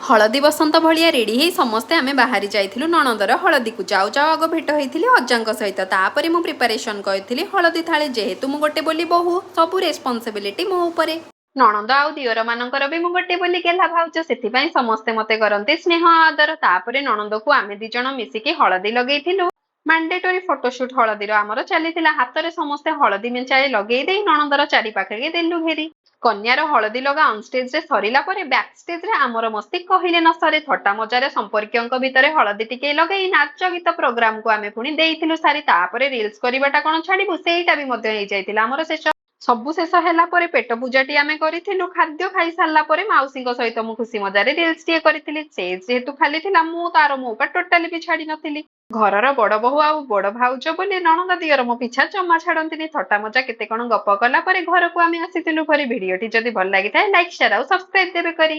ହଳଦୀ ବସନ୍ତ ଭଳିଆ ରେଡ଼ି ହେଇ ସମସ୍ତେ ଆମେ ବାହାରି ଯାଇଥିଲୁ ନଣନ୍ଦର ହଳଦୀକୁ। ଯାଉ ଯାଉ ଆଗ ଭେଟ ହେଇଥିଲି ଅଜାଙ୍କ ସହିତ। ତାପରେ ମୁଁ ପ୍ରିପାରେସନ୍ କରିଥିଲି ହଳଦୀ ଥାଳି। ଯେହେତୁ ମୁଁ ଗୋଟେ ବୋଲି ବୋହୂ, ସବୁ ରେସ୍ପନ୍ସିବିଲିଟି ମୋ ଉପରେ। ନଣନ୍ଦ ଆଉ ଦିଅର ମାନଙ୍କର ବି ମୁଁ ଗୋଟେ ବୋଲି ଗେହ୍ଲା ଭାଉଜ, ସେଥିପାଇଁ ସମସ୍ତେ ମତେ କରନ୍ତି ସ୍ନେହ ଆଦର। ତାପରେ ନଣନ୍ଦକୁ ଆମେ ଦି ଜଣ ମିଶିକି ହଳଦୀ ଲଗେଇଥିଲୁ। ମାଣ୍ଡେଟୋରୀ ଫଟୋସୁଟ୍ ହଳଦୀର ଆମର ଚାଲିଥିଲା। ହାତରେ ସମସ୍ତେ ହଳଦୀ ମେଞ୍ଚାଏ ଲଗେଇ ଦେଇ ନଣନ୍ଦର ଚାରି ପାଖରେ ଦେଲୁ ଘେରି। କନ୍ୟାର ହଳଦୀ ଲଗା ଅନ୍ ଷ୍ଟେଜରେ ସରିଲା ପରେ ବ୍ୟାକ୍ ଷ୍ଟେଜରେ ଆମର ମସ୍ତି କହିଲେ ନ ସରେ। ଥଟ୍ଟା ମଜାରେ ସମ୍ପର୍କୀୟଙ୍କ ଭିତରେ ହଳଦୀ ଟିକେ ଲଗେଇ ନାଚ ଗୀତ ପ୍ରୋଗ୍ରାମକୁ ଆମେ ପୁଣି ଦେଇଥିଲୁ ସାରି। ତାପରେ ରିଲ୍ସ କରିବାଟା କଣ ଛାଡିବୁ, ସେଇଟା ବି ମଧ୍ୟ ହେଇଯାଇଥିଲା ଆମର ଶେଷ। ସବୁ ଶେଷ ହେଲା ପରେ ପେଟ ପୂଜାଟି ଆମେ କରିଥିଲୁ। ଖାଦ୍ୟ ଖାଇ ସାରିଲା ପରେ ମାଉସୀଙ୍କ ସହିତ ମୁଁ ଖୁସି ମଜାରେ ରିଲ୍ସ ଟିଏ କରିଥିଲି। ସେ ଯେହେତୁ ଖାଲି ଥିଲା, ମୁଁ ତାର ମଉକା ଟୋଟାଲି ବି ଛାଡି ନଥିଲି। ଘରର ବଡ ବୋହୂ ଆଉ ବଡ ଭାଉଜ ବୋଲି ନଣନ୍ଦ ଦିଅର ମୋ ପିଛା ଜମା ଛାଡନ୍ତିନି। ଥଟ୍ଟା ମଜା କେତେ କଣ ଗପ କଲା ପରେ ଘରକୁ ଆମେ ଆସିଥିଲୁ ଫରି। ଭିଡିଓଟି ଯଦି ଭଲ ଲାଗିଥାଏ, ଲାଇକ୍, ସେୟାର ଆଉ ସବସ୍କ୍ରାଇବ ଦେବେ କରି।